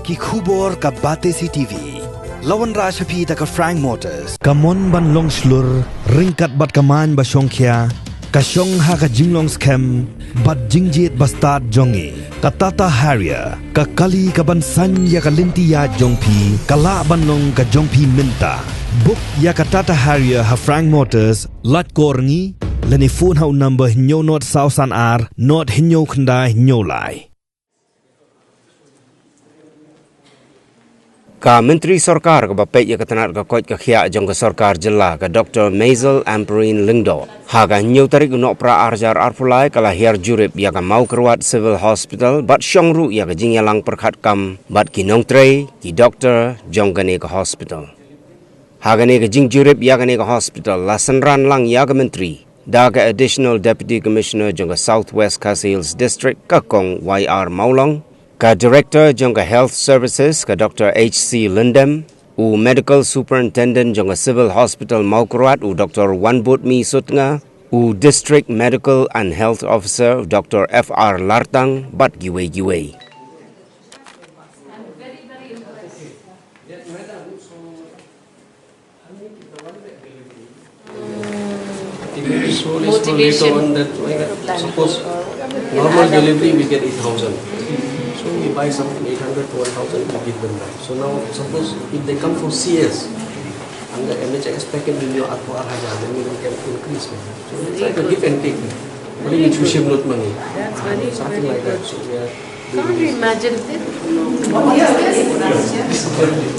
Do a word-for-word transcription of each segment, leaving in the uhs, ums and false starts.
Ki khubor ka Batesi T V. La wanrah sha phi da ka Frank Motors. Ka mon ban long shlur, ryngkat bad ka main ba shongkhia, ka shong ha ka jinglong skhem bad jingjied ba stad jong ngi. Ka Tata Harrier, ka kali ka ban saiñ ïa ka lynti ïaid jong phi, ka lah ban long ka jong phi mynta. Book ïa ka Tata Harrier ha Frank Motors, lait kor ngi, lane phone ha u number hynñiew nod saw san ar, nod hynñiew khyndai hynñiew lai. Ka Myntri Sorkar kaba peit ïa ka tnat ka koit ka khiah jong ka Sorkar Jylla, ka Doctor Maisel Ampareen Lyngdoh, ha ka hynñiew tarik u Nohprah ar hajar arphew lai ka la hiar jurip ïa ka Mawkyrwat Civil Hospital bad shong ruh ïa ka jingïalang pyrkhat kam bad ki nongtrei, ki doktor jong kane ka hospital. Ha kane ka jingjurip ïa kane ka hospital la synran lang ïa ka Myntri da ka Additional Deputy Commissioner jong ka South West Khasi Hills District, ka Kong Y R Mawlong, ka Director jong ka Health Services, ka Doctor H C Lyngdoh, u Medical Superintendent jong ka Civil Hospital Mawkyrwat, u Doctor Wanbodmi Sutnga, u District Medical and Health Officer, u Doctor F R Lartang, bad kiwei kiwei. It will be so less for later on that, like, suppose normal delivery, we get eight thousand. So we buy something eight hundred to one thousand, we give them back. So now, suppose if they come for C S, under M H S package, we know up to ar hajar, then we can increase. So it's like a give and take. Only in Chushim not money. That's very, something very like that. So we are Can't you imagine this?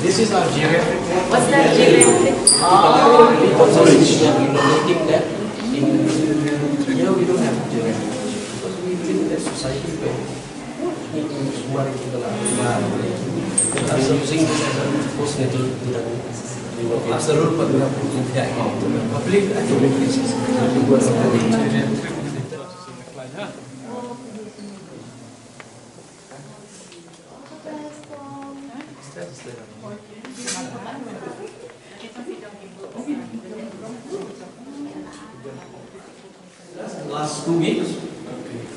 This is our geriatric ward. What's that geriatric? Ah, because of this, we are renovating that. In here, we don't have geriatric. Because we live in a society where we need to smart people are smart. We are using this as a postnatal unit. We will ask the rule, but we have to give that out to the public and to the businesses. Last two weeks,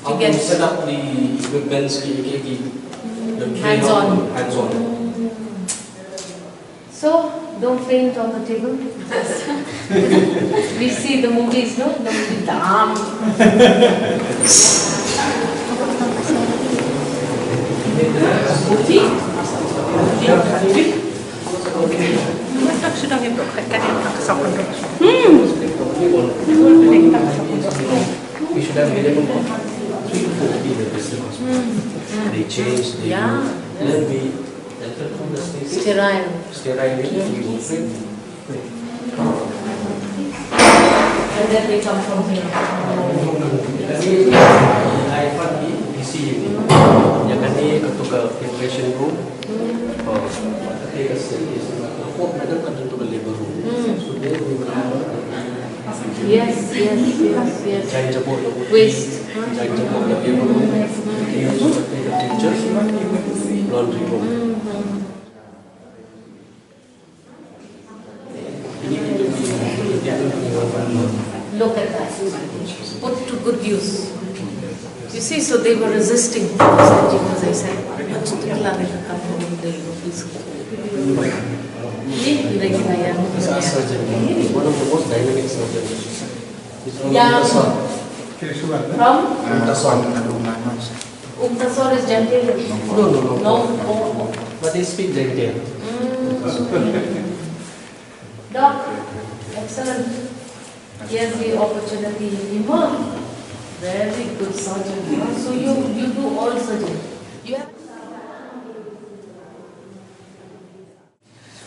how to get set up the equipments, ki, ki, ki, the hands-on. Training, hands-on. So, don't faint on the table. We see the movies, no? The movie, dam. Hmm. We should have minimum of three to four people in the system. Hmm. They change, they, yeah, do, then we sterile. Sterile, we open. And then they come from here. Ïa kane ka tu ka operation room. Oh, kata ka staircase. Ka fourth madam ka tu ka labor room. So there we will have a Yes, yes, yes, yes. Waste. Laundry room. Mm-hmm. Look at that. Put to good use. You see, so they were resisting. As I said, one of the most dynamic surgeons. He's from Umtasor. From? Umtasor. Umtasor is Jaintia. No, no, no. No? Oh, oh. But they speak Jaintia. Mm. Doc, excellent. Here's the opportunity. Imam, very good surgeon. So you, you do all surgery. You have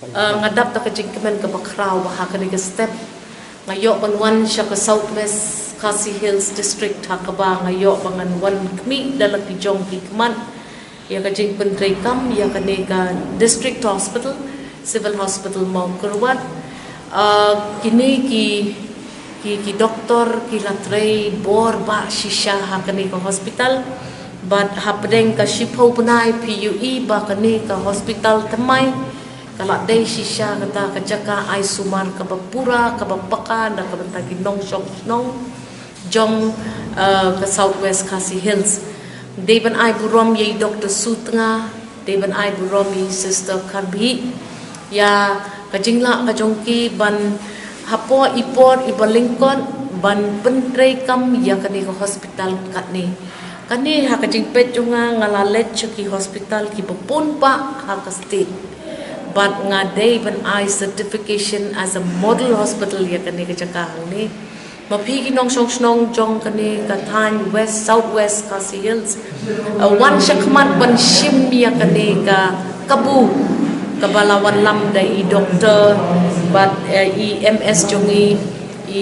Uh, nga dap da ka jingkmen kaba khraw ba ha kane ka step nga ïoh ban wan sha ka South West Khasi Hills District, ha kaba nga ïoh ba ngan wan khmih da la ki jong ki khmat ïa ka jingpyntreikam ïa kane ka District Hospital, Civil Hospital Mawkyrwat. Uh, kine ki Ki, ki doktor ki la trei bor ba shisha ha kane ka hospital. Bad hapdeng ka shiphew bnai phi ïohi ba kane ka hospital thymmai ka la dei shisha kata ka jaka ai sumar kaba pura, kaba paka na ka bynta ki nongshong shnong jong, eh, ka South West Khasi Hills. Dei ban ai burom ïa i Doktor Sutnga, Dei ban ai burom ïa i Sister Kharbhih ïa ka jinglah ka jong ki ban hapoh i por iba lyngkot ban pyntreikam ïa kane ka hospital katne. Kane ha ka jingpeit jong nga, nga la leit sha ki hospital kiba bun bah ha ka state. Bad nga dei ban ai certification as a model hospital ïa kane ka jaka hangne. Ma phi ki nongshong shnong jong kane ka thaiñ West, South West Khasi Hills, uh, wan shakhmat ban shim ïa kane ka kabu kaba la wanlam da i doktor bad, uh, i M S jong i,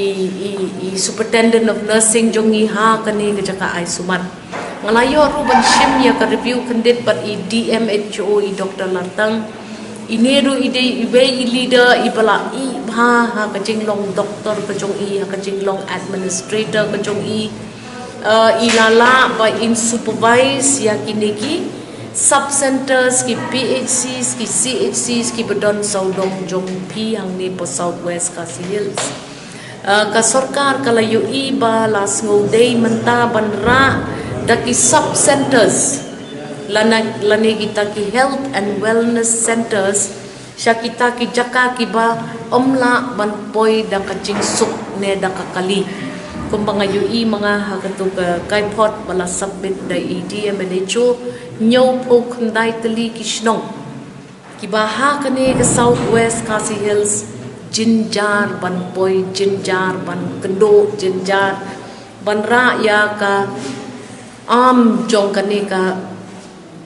i, i, i Superintendent of Nursing jong i ha kane ka jaka ai sumat. Nga la ïoh ruh ban shim ïa ka review khyndiat bad i D M H O, i Doktor Lartang. Ine ruh i dei iwei i leader iba la ïeh bha ha ka jinglong doktor ka jong i, ha ka jinglong administrator ka jong i. Uh, i la lah ba in supervise ïa kine ki sub centers, ki P H Cs, ki C H Cs kiba don sawdong jong phi hangne ha South West Khasi Hills. Uh, ka sorkar ka la ïohi ba la sngewdei mynta ban rah da ki sub centers lane, lane kita ki health and wellness centers sha kita ki jaka kiba ym lah ban poi da ka jingsuk ne da ka kali. Kumba nga ïohi ma nga ha katu ka kaipot ba la submit da i D M H O, hynñiewphew khyndai tylli ki shnong kiba ha kane ka South West Khasi Hills jynjar ban poi, jynjar ban kynduh, jynjar ban rah ïa ka arm jong kane ka,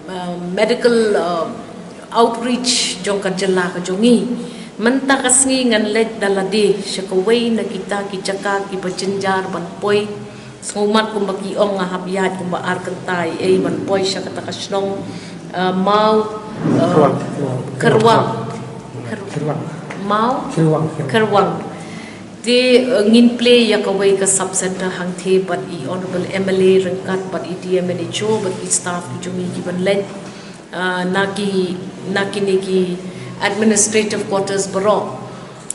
uh, medical, uh, outreach jong ka jylla ka jong i. Mynta ka sngi ngan leit da lade sha kawei na kita ki jaka kiba jynjar ban poi. Sngewmat kumba ki ong, nga hap ïaid kumba ar kynta ei ban poi sha kata ka shnong, uh, Maw, uh, Kyrwang. Kyrwang. Kyrwang. Maw? Kyrwang. Kyrwang. Te, uh, ngin plie ïa kawei ka sub center hangtei bad i Honorable M L A ryngkat bad i D M H O bad i staff ki jong i kiban leit, uh, na ki, na kine ki administrative quarters baroh.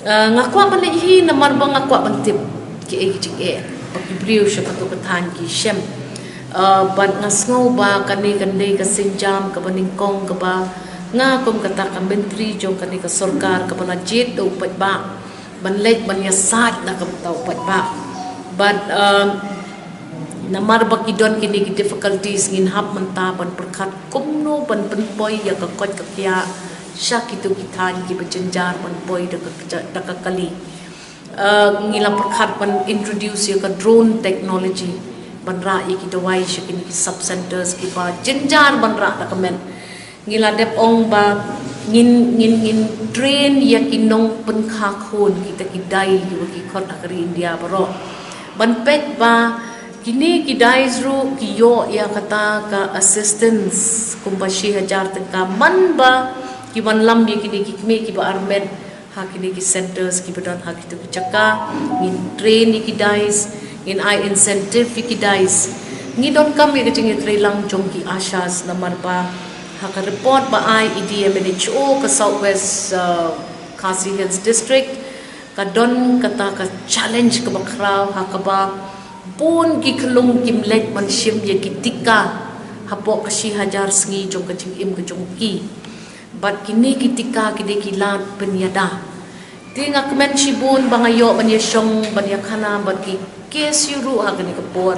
Uh, nga kwah ban leit hi namar ba nga kwah ban tip kiei ki jingeh ba ki briew sha katu ka thaiñ ki shem. Uh, bad nga sngew ba kane kan dei ka sienjam kaba nyngkong kaba nga kum kata ka myntri jong kane ka sorkar kaba la jied da u paidbah ban leit ban ïasaid na ka bynta u paidbah. Bad, um, namar ba ki don kine ki difficulties, ngin hap mynta ban pyrkhat kumno ban pynpoi ïa ka koit ka khiah sha kitu ki thaiñ kiba jynjar ban poi da ka, da ka kali. Uh, ngi la pyrkhat ban introduce ïa ka drone technology ban rah ïa ki dawai sha kine ki sub centers kiba jynjar ban rah da ka met. Ngi la dep ong ba ngin, ngin, ngin train ïa ki nongpynkha khun, kita ki dai kiba ki khot ha ka ri India baroh, ban peit ba kine ki dais ruh ki ïoh ïa kata ka assistance kumba shi hajar tyngka man ba ki wanlam ïa kine ki kmie kiba armet ha kine ki centers kiba don ha kitu ki jaka. Ngin train ïa ki dais, ngin ai incentive ïa ki dais. Ngi donkam ïa ka jingïatreilang jong ki ASHAs namar ba ha ka report ba ai i D M H O ka South West, uh, Khasi Hills District, ka don kata ka challenge kaba khraw ha kaba bun ki khyllung kim leit ban shim ïa ki tika hapoh ka shi hajar sngi jong ka jingim ka jong ki. Bad kine ki tika ki dei ki lad pynïada. Te nga kmen shibun ba nga ïoh ban ïashong ban ïakhana bad ki K S U ruh ha kane ka por.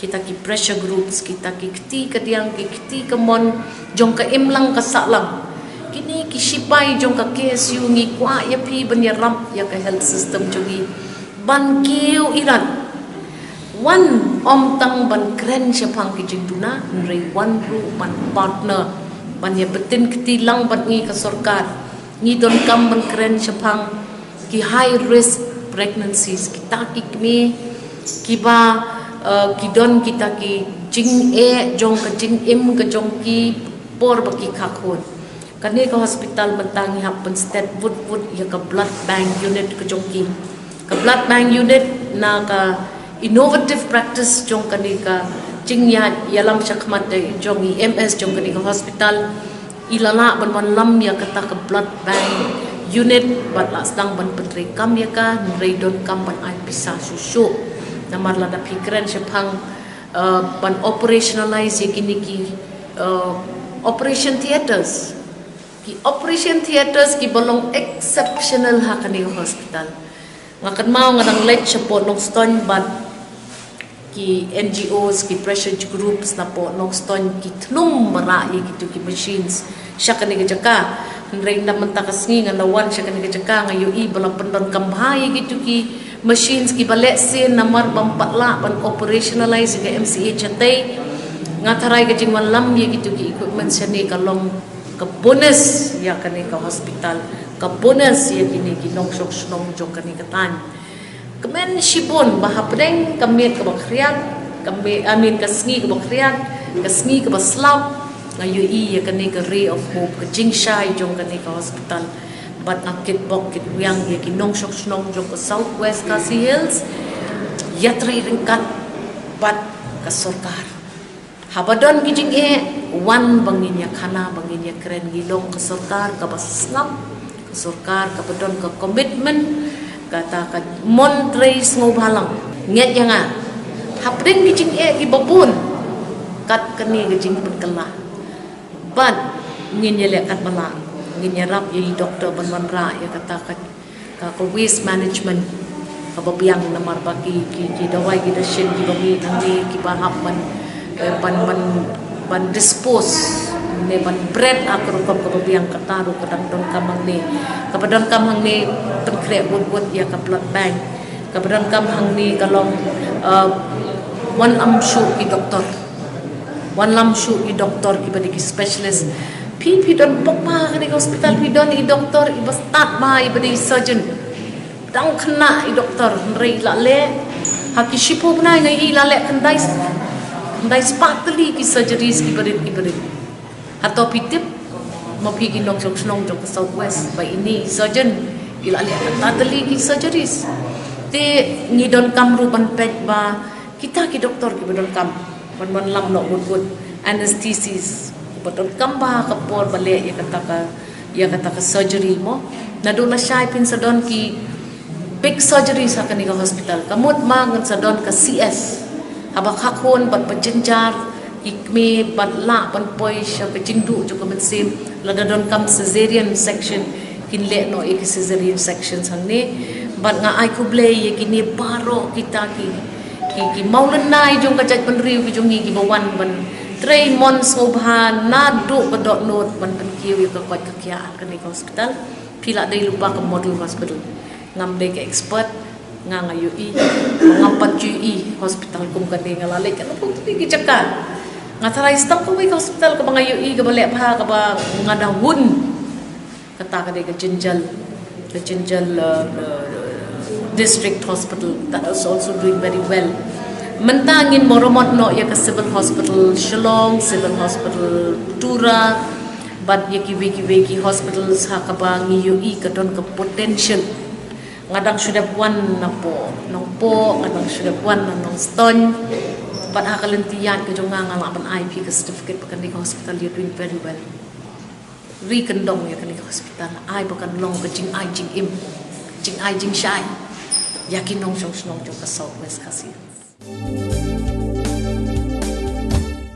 Kita ki pressure groups, kita ki kti kadiang, ki kti kamon jong ka imlang ka sahlang. Kine ki shipai jong ka K S U, ngi kwah ïa phi ban ïarap ïa ka health system jong ngi ban kiew irat. Wan, ym tang ban kren shaphang ki jingduna, hynrei wan ruh ban partner, ban ïa btin kti lang bad ngi ka sorkar. Ngi donkam ban kren shaphang ki high risk pregnancies, kita ki kmie kiba, uh, ki don kita ki jingeh jong ka jingim ka jong ki por ba ki kha khun. Kane ka hospital mynta ngi hap pynsted wut wut ïa ka blood bank unit ka jong ki. Ka blood bank unit na ka innovative practice jong kane ka jingïalam shakhmat jong i M S jong kane ka hospital. I la lah ban wanlam ïa kata ka blood bank unit bad la sdang ban pyntreikam ïa ka, hynrei donkam ban ai pisa shuh shuh. Namar lada phi kren shaphang, uh, ban operationalize ïa kine ki, uh, Operation theatres. Ki operation theatres kiba long exceptional ha kane ka hospital. Nga kynmaw nga dang leit shapoh Nongstoiñ bad ki N G Os, ki pressure groups napoh Nongstoiñ ki thlum marah ïa kito ki machines sha kane ka jaka. Hynrei na mynta ka sngi nga la wan sha kane ka jaka, nga ïohi ba la pyndonkam bha ïa kito ki machines kiba lehse namar bym pat lah ban operationalize ïa ka M C H. Hynrei nga tharai ka jingwanlam ïa kito ki equipment shane ka long ka bonus ïa kane ka hospital, ka bonus ïa kine ki nongshong shnong jong kane ka thaiñ. Kmen shibun ba hapdeng ka miet kaba khriat, ka miet, I mean, ka sngi kaba khriat, ka sngi kaba slap, nga ïohi ïa kane ka ray of hope, ka jingshai jong kane ka hospital. Bad nga kitbok kitwiang ïa ki nongshong shnong jong ka South West Khasi Hills, ïatrei ryngkat bad ka sorkar. Haba don ki jingeh, wan ba ngin ïa khana, ba ngin ïa kren, ngi long ka sorkar kaba sngap, ka sorkar kaba don ka commitment, kata ka mon trei sngewbha lang. Ngeit ïa nga, hapdeng ki jingeh kiba bun, kat kane ka jingpynkylla, bad ngin ïaleh katba lah, ngin ïarap ïa i doktor ban wanrah ïa kata ka, ka, ka waste management kaba biang, namar ba ki, ki, ki dawai ki dashin kiba mih nangne kiba hap ban, eh, ban, ban, ban dispose ne ban bret ha ka rukom kaba biang. Kata ruh ka dang donkam hangne, kaba donkam hangne pynkhreh wut wut ïa ka blood bank. Kaba donkam hangne ka long, eh, wanlam shuh ki doktor. Wanlam shuh i doktor kiba dei ki specialist. Phi, phi don pok bha ha kane ka hospital, phi don i doktor iba stad bha, iba dei surgeon. Dang khynnah i doktor, hynrei la leh ha ki shiphew bnai nga ïohi la leh khyndai, khyndai spah tylli ki surgeries kiba rit kiba rit. Hato phi tip, ma phi ki nongshong shnong jong ka South West, ba ine i surgeon i la leh kata tylli ki surgeries. Te ngi donkam ruh ban peit ba kita ki doktor kiba donkam ban wanlam noh wut wut, anesthesist, kiba donkam bha ha ka por ba leh ïa kata ka, ïa kata ka surgery mo. Naduh lashai phin sa don ki big surgeries ha kane ka hospital. Ka mut ma ngin sa don ka C S. Haba kha khun bad ba jynjar, ki kmie bad lah ban poi sha ka jingduh jong ka mynsiem, lada donkam caesarean section, kin leh noh ïa ki caesarean sections hangne. Bad nga ai khublei ïa kine baroh kita ki, ki, ki mawlynnai jong ka jaitbynriew ki jong ngi kiba wan ban trei mon sngewbha naduh ka dohnud ban pynkiew ïa ka koit ka khiah ha kane ka hospital. Phi la dei lypa ka model hospital. Ngam dei ka expert, nga, nga ïohi, ngam pat ju ïohi hospital kum kane. Nga la leit katno phew tylli ki jaka. Nga tharai sdang kawei ka hospital kaba nga ïohi kaba leh bha, kaba nga da hun, kata ka dei ka Jynjal, ka Jynjal, uh, uh, District Hospital, that is also doing very well. Mynta ngin maramot noh ïa ka Civil Hospital Shillong, Civil Hospital Tura, bad ïa kiwei kiwei ki hospitals ha kaba ngi ïohi ka don ka potential. Nga dang shu dep wan napoh Nongpoh, nga dang shu dep wan na Nongstoiñ. Bad ha ka lynti ïaid ka jong nga, nga lah ban ai phi ka certificate ba kane ka hospital, you're doing very well. Ri kyndong ïa kane ka hospital, ai ba kan long ka jingai jingim, jingai jingshai ïa ki nongshong shnong jong ka South West Khasi Hills.